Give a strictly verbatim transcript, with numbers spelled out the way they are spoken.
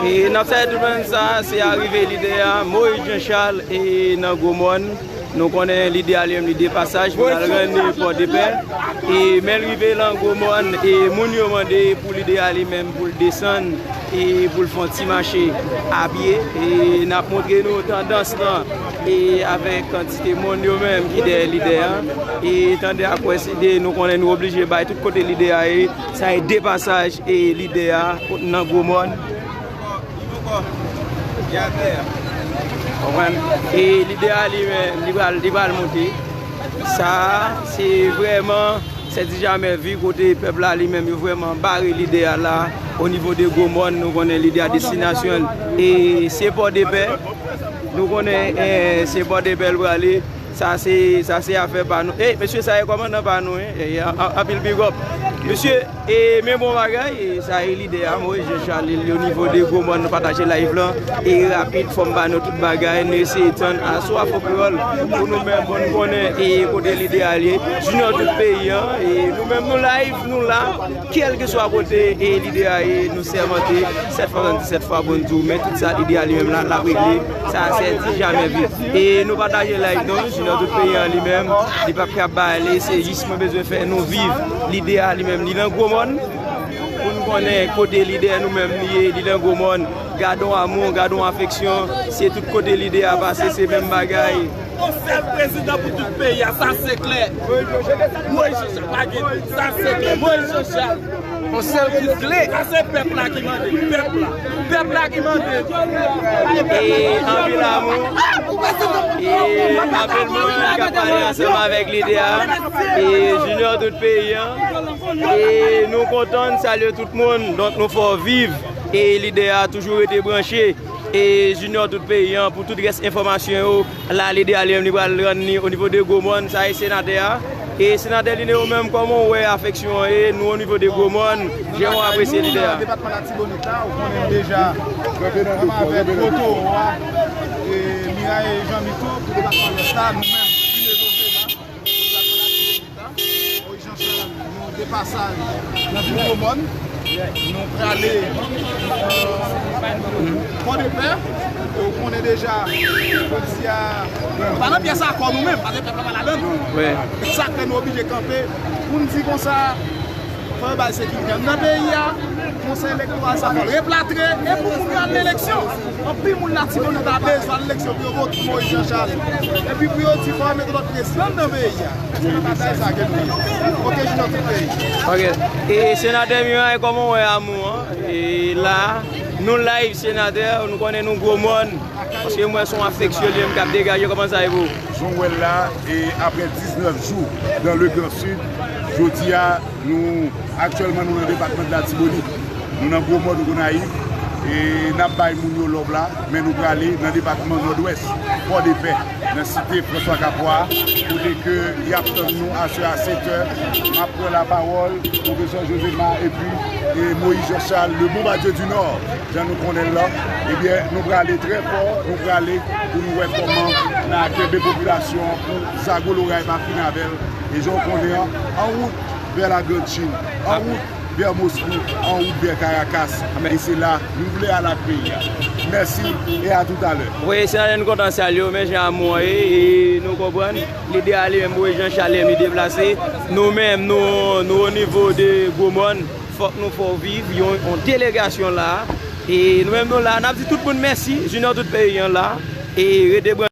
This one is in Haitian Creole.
E n ap salye tout moun, sa se arive lidè a, Moïse Jean Charles, e nan Gwo Mòn. Nou konnen lidè a li menm li de pasaj pou l al rann li Pòdepè. E men l rive lan Gwo Mòn, e moun yo mande pou lidè a li menm pou l desann, e pou l fè yon ti mache a pye. E n ap montre nou tandans lan, e avèk kantite moun yo menm ki dèyè lidè a. E tande ak wè se de, nou konnen nou oblije bay tout kote lidè a ye. Sa e de pasaj e lidè a nan Gwo Mòn. Konprann? E lidè a li menm, li pral, li pral monte. Sa a, se vrèman, se di jamè vi kote pèp la li menm, yo vrèman bare lidè a la, o nivo de Gwo Mòn, nou konnen lidè a destinasyon l. E se Pòdepè, nou konnen, eh, se Pòdepè l prale. Sa se, sa se afè pa nou. E, mesye, sa e kòmandan pa nou, en. E, an, an, anpil big up. Mesye, e, men bon bagay, e, sa e lidè a, Moïse Jean Charles, li o nivo de Gwo Mòn, nou pataje live lan. E, rapid, fò m ba nou tout bagay, nou eseye tann aswa fò kreyòl. Pou nou menm, pou nou konnen, e, kote lidè a li ye. Junior tout peyi an, e, nou menm, nou live, nou la. Kèlkeswa kote, e, lidè a ye, nou sèmante, sèt fwa swasanndisèt fwa pou n di w, men tout sa lidè a li menm la, l ap regle, sa se di jamè vi. E nou pataje live nou, Junior tout peyi an li menm, li p ap ka ba ale, se jis mwen bezwen fè nou viv lidè a li menm, li nan Gwo Mòn, pou n konnen kote lidè nou menm li ye, li nan Gwo Mòn, gade yon amou, gade yon afeksyon, se tout kote lidè a pase, se menm bagay. Yon sèl prezidan pou tout peyi a, sa se klè. Moïse Jean Charles pa gen dout, sa se klè. Moïse Jean Charles. Yon sèl kout kle. Sa se pèp la ki mande, pèp la. Pèp la ki mande. E anpil amou. E anpil moun k ap pale ansanm avèk lidè a. E Junior tout peyi an. E nou kontan, n salye tout moun. Donk nou fè w viv. E lidè a toujou rete branche. E Junior tout peyi an, pou tout rès enfòmasyon yo, la lidè a li menm li pral rann li o nivo de Gwo Mòn, sa e senatè a. E senatè li yo menm, kòman w wè afeksyon an ye, nou o nivo de Gwo Mòn, jan w apresye lidè a? Depatman Latibonit la, ou konnen deja, ansanm avèk Gwo Towo a, e Miray Jan Mito, pou depatman Lwès la, nou menm, Junior Joseph la. Moïse Jean Charles, nou de pasaj nan vil Gwo Mòn. Nou prale, euh, Pòdepè. Ou konnen deja, jodi a, nou pa nan pyès akò nou menm, paske pèp la pa ladan l. Wi. Sa k fè nou oblije kanpe pou n di konsa, fò yo bay sekirite anndan peyi a, konsèy elektoral sa fò l replatre, e pou moun yo al nan eleksyon. Anpil moun Latibonit ta bezwen al eleksyon pou yo vote Moïse Jean Charles. Epi pou yo di fò yo mete lòt prezidan nan peyi a. Se pa bagay sa ke nou ye. Ok, Junior tout peyi. Ok. E senatè Miray, kòman w wè amou an? E la, nou live senatè, nou konnen nou Gwo Mòn. Paske m wè se yon afeksyon li menm k ap degaje, kòman sa ye pou ou? Jan w wè l la, e apre diznèf jou dans le Grand Sud, jodi a, nou, aktyèlman, nou nan depatman de Latibonit. Nou nan Gwo Mòn, Gonayiv, e n ap bay moun yo love la, men nou prale nan depatman Nòdwès, Pòdepè, nan site François Capois, kote ke y ap tann nou aswè a sèt è. M ap pran lapawòl, pwofesè Josema, epi, e, Moïse Jean Charles, le Bombardier du Nord, jan nou konnen l lan. Ebyen, nou prale trè fò, nou prale pou nou wè kòman n a kenbe popilasyon an pou zago loray pa fini avè l. E jan w konnen an, en route vers la Grande Chine, en route vers Moscou, en route vers Caracas. E se la nou vle al ak peyi a. Mèsi e a toutalè. Wi, senatè, nou kontan salye w, men jan amou an ye, e nou konprann. Lidè a li menm, Moïse Jean Charles, li deplase. Nou menm, nou, nou o nivo de Gwo Mòn, fòk nou fè w viv, yon, yon delegasyon la. E nou menm, nou la, n ap di tout moun mèsi, Junior tout peyi an la. E rete branche.